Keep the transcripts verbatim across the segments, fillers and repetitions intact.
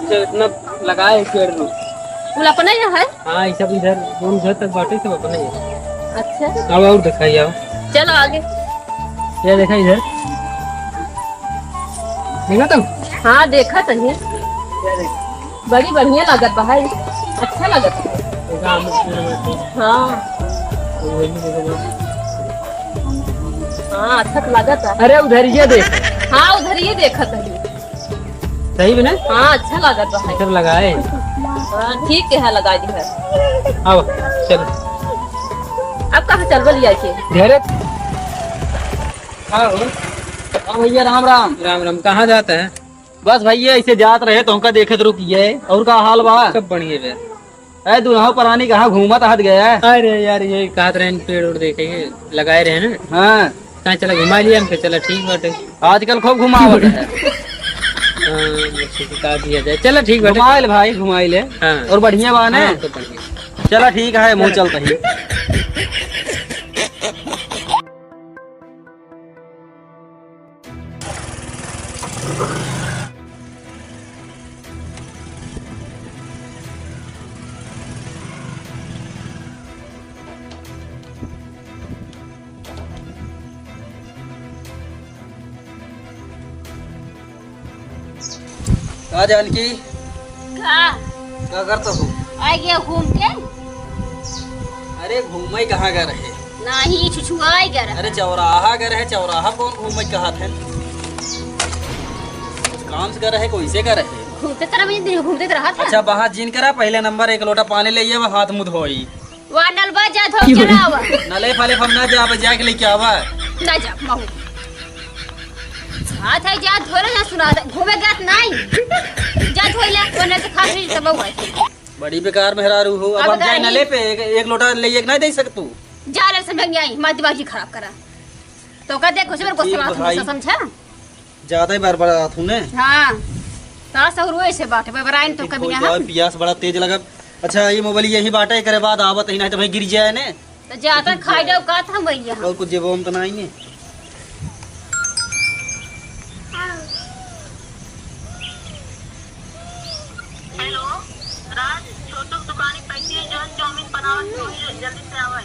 जो इतना लगाए पेड़ में। कुल अपने ही है? हाँ, ये सब इधर, वो इधर तक बाटे, सब अपने ही है। अच्छा। अब और दिखाइए, आओ। चलो आगे। ये देखा इधर। देखा तुम? हाँ, देखा तो है। क्या देखा? बड़ी बढ़िया लागत बा, है। अच्छा लागत बा। देखा, हम लोग पूरे में हाँ। वही देखा। हाँ, अच्छा तो लागत है। अरे, उधर ये देख। हाँ, उधर ये देखा तो है। सही में ना? हाँ, अच्छा लागत बा। सब लगाए। हाँ, ठीक है, लगा दी है। आओ, चलो। अब कहाँ चलबो लिया के? घरे। हाँ हो। हाँ भैया, राम राम। राम राम। कहाँ जाता है? बस भैया, ऐसे जात रहे, तुमका देखत रुक गए। और का हाल बा? सब बढ़िया बा। ए, दुल्हा परानी कहाँ घूमत हट गया? अरे यार, ये कहत रहे, पेड़ उड़ देखे, लगाए रहे ना। हाँ। कहाँ चला, घुमा लिया हमके, चला ठीक बाटे। आजकल खूब घुमावत है। हाँ, अच्छा, बता दिया जाए। चला ठीक बाटे। घुमाइल भाई, घुमाइल है। हाँ। और बढ़िया बा ने? हाँ, तो बढ़िया। चला ठीक है, मुँह चलता ही। का जानकी? का? का करत हो? आ गया घूम के। अरे घूमे कहाँ गए रहे? नाही, छुछुआए गए रहे। अरे चौराहा गए रहे, चौराहा कौन घूमे कहा थे? कुछ काम से गए रहे, कोई से गए रहे? घूमते तरह भी दिन घूमते तो रहा था। अच्छा, बाहर जिन करा, पहले नंबर एक लोटा पानी ले आवा, हाथ मुँह धोई। वा नलवा जा धो के लावा। नले फले हम ना जाब, जाके लेके आवा। ना जा, महू। हाथ है जा धोले ना सुना, घूमे गत नहीं। जा धोइले, वरना तो खा रही तब हुआ। बड़ी बेकार मेहरारू हो। अब अब हम जाए बताई। नले पे एक, एक लोटा ले एक नहीं दे सकतू। जा ले समझ में आई, मत दिमाग ही खराब करा। तो का देख, घुसे मेरे गुस्सा ठीक वाला भाई। समझा, समझा? ज्यादा ही बड़बड़ात हूँ ने। हाँ, तारा सहूर वैसे बाटे, बड़बड़ाइन तो कभी कोई ना जाए, हम। पियास बड़ा तेज लगा। अच्छा, ये मोबाइल यही बाटे, एकरे बाद आवत ही, नहीं तो भाई गिर जाए ने। तो जाता खाई जाओ, का था भैया? और कुछ जेबो में तो नहीं है। हेलो, राज, छोटू की दुकान पे है, जो चाउमीन बनावत है, जल्दी से आवे।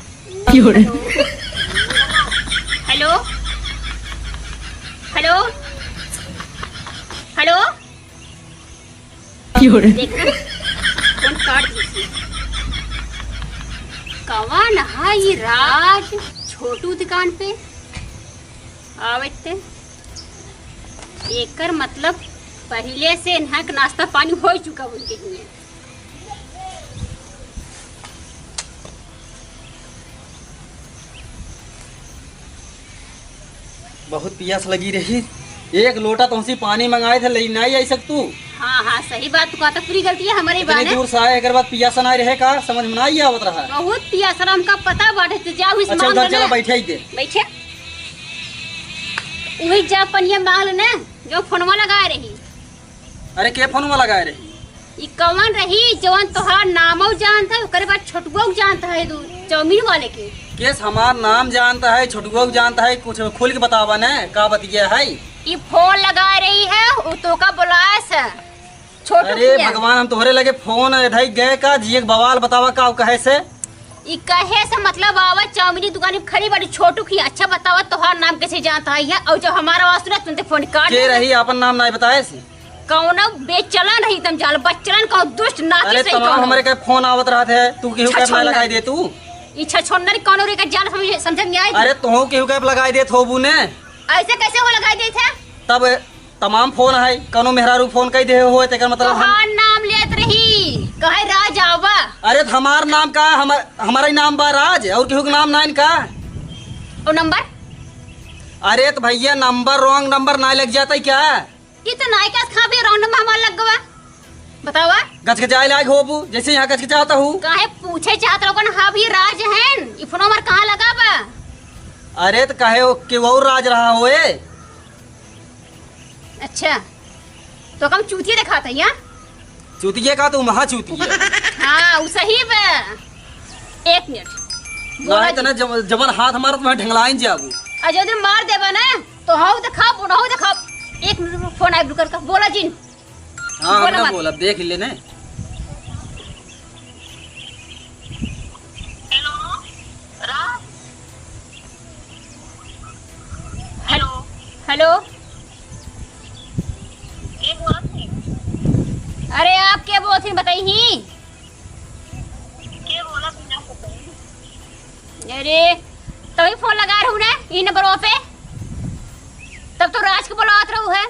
हेलो, हेलो, हेलो। देखा? फोन काट दी। कवन है ये राज छोटू दुकान पे? आवते। एकर मतलब पहिले से इन्हा के नाश्ता पानी हो चुका उनके हियाँ। बहुत पियास लगी रही, एक लोटा तुमसे पानी मंगाए थे, ले नहीं आई सकतू। हाँ, हाँ, सही बात, तू कहता पूरी गलती है हमारे इतनी बाने। दूर से आए, अगर बात पियासा नहीं रहे का, समझ में नहीं आवत रहा। बहुत पियासा रहा, हमका पता बाटे, तो जाओ इस अच्छा, मांग उधर ले। चला, बैठे ही दे। बैठे। वही जा पनिया मांग लेने, जो फोनवा लगाए रही। अरे, के फोनवा लगाए रही? ई कवन रही, जवन तोहार नामो जानता है, ओकरे बाद छोटुओ जानता है, दू चाउमीन वाले के? केस हमार नाम जानता है, छोटुओ जानता है, कुछ खुल के बतावा ने, का बतिया है? ई फोन लगाए रही है, उ तोका बुलाए से, छोटू अरे किया। भगवान, हम तोहरे लगे फोन धई गए का, जिए के बवाल बतावा का, कहे से? ई कहे से मतलब आवा, चाउमीन की दुकान पे खड़ी बड़ी छोटू की, अच्छा बतावा, तोहार नाम कैसे जानता है, और जब हमारा आवाज सुना, तुरंत फोन काट के देता। रही, अपन नाम नहीं बताए से? कौनो बेचलन रही तम जाल, बच्चलन कौन दुष्ट नाची अरे सही तमाम कौनो। हमरे के फोन आवत रहत है, तू केहू के छछोन्नर। अपना लगाई दे तू। ई छछोन्नर कौनो रे के जाल समझ, समझ में आई? अरे तोहू केहू के लगाई देत होबू ने। ऐसे कैसे हो लगाई देत है? तब तमाम फोन है, कौनो मेहरारू फोन कई दे हो, तेकर मतलब हम तोहार नाम लेत रही, कहे राज आवा। अरे त हमार नाम का, हमर, हमारा ही नाम बा राज, और केहू के नाम नाइन का? और नंबर? अरे त भैया नंबर, रॉन्ग नंबर ना लग जाता है क्या? ई तो नायका से खा भी रौंड में हमार लग गवा। बतावा। गचगचाए लायक होबू, जैसे यहाँ गचगचाता हूँ। काहे पूछे चाहत रहो कन, हाँ भी राज हैं, ई फोन हमार कहाँ लगा बा? अरे त काहे हो, के वो राज रहा होए? अच्छा, तो कम चूतिया दिखाता है, हाँ? चूतिया का तू महा चूतिया। हाँ, उ सही बा। एक मिनट। बोला ना इतना जी। जब-, जबन हाथ मारत मैं ढंगलाइन जाबू। आ जदि मार देबा ना, तो हऊ देखाओ, बुढ़ऊ देखाओ। एक मिनट रुको, फोन आइब, रुक, रुक, बोला जिन। हाँ, बोला हमने बात। बोला, देख लेने। हेलो, राज। हेलो। हेलो। के बोलत है? अरे, आप के बोलत हैं, बताई ही। के बोलत है, आप बताई। अरे, तभी फोन लगा रहू ना, ई नंबरवा पे। तब तो राज के बुलावत रहू है।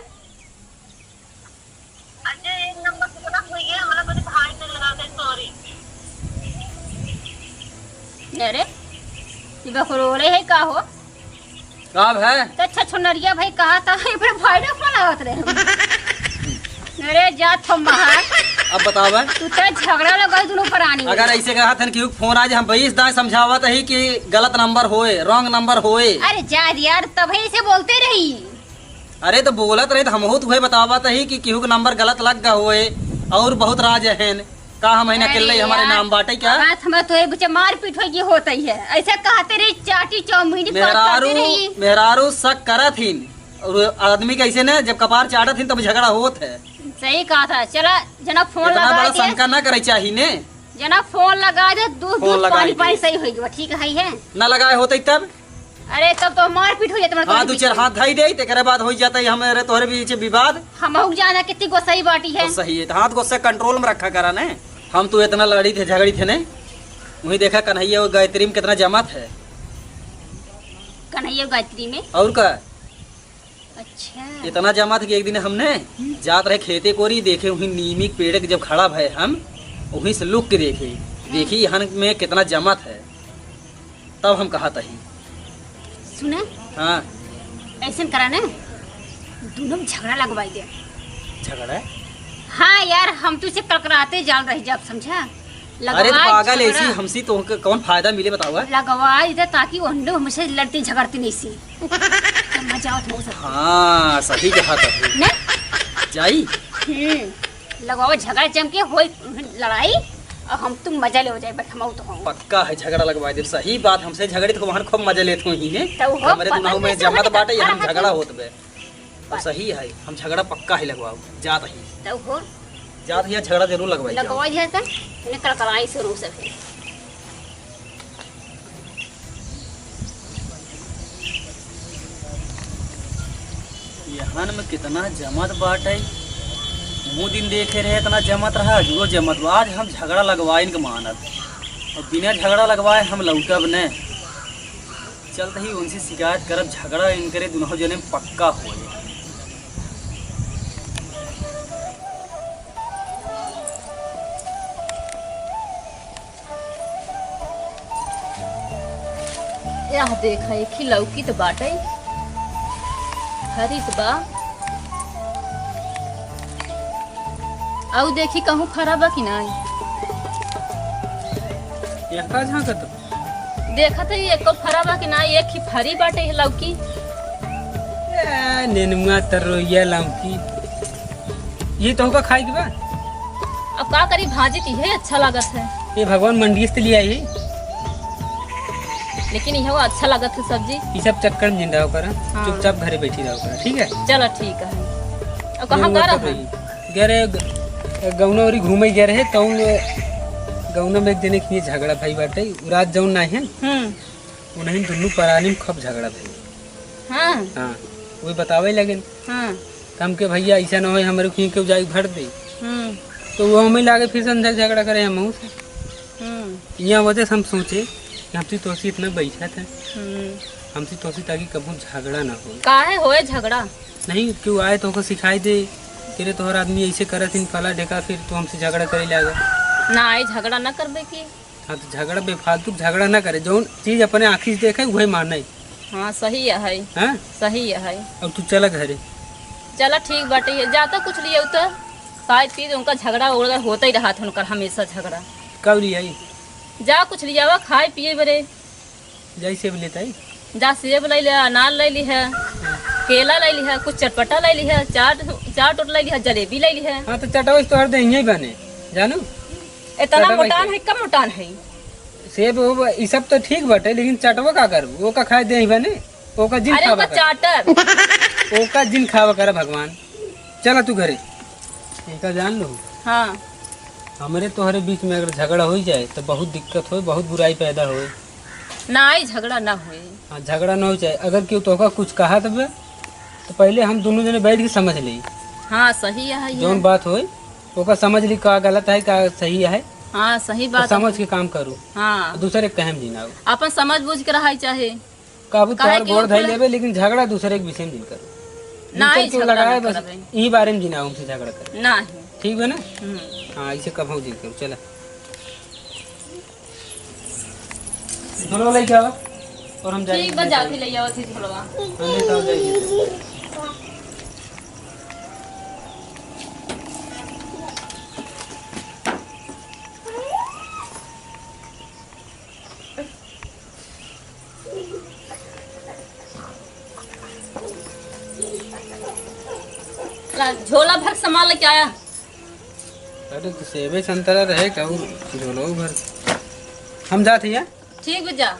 अच्छा, एक नंबर से गलत हो गया, मतलब मेरे भाई से लगा दे, सॉरी। अरे, ये बकरोले है का हो? का है? तो अच्छा, छुनरिया भाई कहा था, ये मेरे भाई ने फोन लगावत रहे हम। अरे, जा थो बाहर। अब बतावा। तू तो झगड़ा लगा दोनों परानी। अगर ऐसे कहा था कि फोन आज हम बीस दाएं समझावत ही कि गलत नंबर होए, रॉन्ग नंबर होए। अरे, जा यार, तभी से बोलते रही। अरे तो बोलत रही तो हमहू तुहे बतावत ही कि केहू के नंबर गलत लग गा होए और बहुत राज हन। का हम ही ना अरे अकेले ही हमारे यार, नाम बाटे क्या? रात हमें तो एक बच्चे मारपीट होई होत ही है। ऐसे कहते रही चाटी चाउमीन मेहरारू, खाते रही। मेहरारू शक करत हिन और आदमी कैसे ने जब कपार चाटत हिन तब झगड़ा होत है। सही कहा था। चला जना फोन इतना लगा बड़ा के शंका ना करे चाही ने। जना फोन लगा दे, दूध, फोन दूध, लगा पानी, दे। पानी सही होई गवा, ठीक है, है? ना लगाए होते तब? अरे, तब तो मारपीट हो जात, हाँ, दू चार हाथ धाई दे, तेकरे बाद हो जाता है हमरे तोहरे बीच विवाद। हम हूँ जाना कितनी गोसाई बाटी है। तो सही है, तो हाथ गोस्सा कंट्रोल में रखा करा ने। हम तू इतना लड़ी थे, झगड़ी थे ने, वही देखा कन्हैया और गायत्री में कितना जमत है। कन्हैया और गायत्री में? और का? अच्छा। इतना जमत कि एक दिन हमने हम्म। जात रहे खेते कोरी, देखे वहीं नीमी के पेड़ के जब खड़ा भए हम, वहीं से लुक के देखे, हम्म। देखी यहाँ में कितना जमत है, तब हम कहा तही। सुने? हाँ। ऐसन करा ना, दोनों में झगड़ा लगवाई दे। झगड़ा? हाँ यार, हम तो इसे कलकलाते जान रही जब, समझा? अरे तो लगवा पागल, झगड़ा। ऐसी हमसे तो उनके कौन फायदा मिले बतावा? लगवा इधर ताकि वो अंडे हमसे लड़ती झगड़ती नहीं सी। तो मजा आवत हो सकता। हाँ, सही कहा था। ने? जाई? हम्म। लगवा झगड़ा जम के होई लड़ाई और हम तुम मजा ले हो जाए, बैठ हम तो हम। पक्का है झगड़ा लगवा दे, सही बात, हमसे झगड़ी तो वहाँ खूब मजा लेत हुई ने। तो हो, हमरे पता दुनाऊ में कैसे जमत होने बाटे, का? हम झगड़ा होत बे। तो सही है, हम झगड़ा पक्का ही लगवाओ, जात ही। तब हो? जात ही, झगड़ा जरूर लगवाई जाओ। लगवाई है तो, इन्हें कड़कड़ाई शुरू से फिर। यहन में कितना जमत बाटे, मुँह दिन देखे रहे इतना जमत रहा, जुओ जमत बा। आज हम झगड़ा लगवाइन के मानत, और बिना झगड़ा लगवाए हम लौटब ने। चलत ही उनसे शिकायत करब, झगड़ा इनकरे दुनों जने में पक्का होए। यह देख, एक ही लौकी तो बाटे, हरित बा। आऊ देखी कहूँ फरा बा कि नाई। यह का झांकत? देखत ही एको फरा बा कि नाई, एक ही फरी बाटे लौकी। ए, नेनुआ तरोइया लौकी। ये तोहका खाए के बा? अब का करी, भाजी तो इहे अच्छा लागत है। ये भगवान मंडी से ले आई। लेकिन इहे अच्छा लागत है सब्जी। ये सब चक्कर में जिन रहा करा, हाँ। चुपचाप घरे बैठी रहा करा, ठीक है? चलो ठीक है। अब कहाँ नेनुआ का रहा? तरोई। गए रहे ग-, गौना ओरी घूमे गए रहे, तौन गौना में एक जने के झगड़ा भाई बाटे, उ रात जौन ना है, हम्म। उन्हीं दुनू परानी में खूब झगड़ा भइल। हाँ। हाँ, वही बतावे लगेन। हाँ। तो हमके भैया ऐसा ना होए, हमरे खींच के जाई भर दे। हम्म। तो वो हमें लागे फिर संझा झगड़ा करे हम से। हम्म। यहाँ वजह से हम सोचे कि हमसे तोसी इतना बैठत है। हम्म। हमसे तोसी ताकि कबहूँ झगड़ा ना हो। काहे होए झगड़ा? नहीं, क्यों आए तो ओको सिखाई दे, तेरे तोहर आदमी ऐसे करत हिन फला ढेका, फिर तो हमसे झगड़ा करे लागे। ना आए, झगड़ा ना करबे की। हाँ, तो झगड़ा बेफालतू झगड़ा ना करे, जौन चीज अपने आँखी से देखे, वही माने। हाँ, सही है। हाँ? सही है। अब तू चला घरे। चला, ठीक बाटे, जाता कुछ लिए तो शायद पीछे उनका झगड़ा उगड़ा होता ही रहा था, उनका हमेशा झगड़ा। कब ले आई? जा कुछ लियावा खाए पिए बरे। जाई सेब लेता ही। जा सेब ले ले, अनार ले ली है, केला ले ली है, कुछ चटपटा ले ली है, चाट, चाट उट ले ली है, जलेबी ले ली है। हाँ, तो चटवा तो हर दे यहीं बने, जानू। इतना चटवा मोटान के। है, कम मोटान है। सेब वो, ई सब तो ठीक बाटे, लेकिन चटवा का करू? वो का खाए दे बने? ओका जिन अरे, खावा ओका कर। चाटर। ओका जिन खावा कर भगवान। चला तू घरे। एका जान लो। हाँ। हमरे तोहरे बीच में अगर झगड़ा होइ जाए तो बहुत दिक्कत होए, बहुत बुराई पैदा होए। ना आई, झगड़ा ना होए। हाँ, झगड़ा ना होइ जाए। अगर केहू तोहका कुछ कहा तब तो पहले हम दोनों जने बैठ के समझ लेई। हाँ, सही है ये। जौन बात होए ओका समझ ली, का गलत है, का सही है। हाँ, सही तो बात है। समझ के काम करू। हाँ। दूसरे के कहे में जिन आऊ। अपन समझ बूझ के रहा चाहे। काबू काहे तोहर कि गोड़ वो धाई थोड़ा लेबे, लेकिन झगड़ा दूसरे के विषय में जिन करू। ना, दूसरे ई के झगड़ा लड़ाई ना बस करबे। ई बारे में जिन आऊ, हमसे झगड़ा करे। ना ही। ठीक बा ना? हम्म। हाँ, ऐसे कबहू जिन करू। चला। झोलवा लेके आवा और हम जाए ठीक बा, जाके ले आवा थी झोलवा। हाँ, ले आओ, जाइए। ला, झोला भर सामान लेके आया। अरे, तो सेबे संतरा रहे का, उ झोलो भर। हम जात हिया। ठीक बा, जा।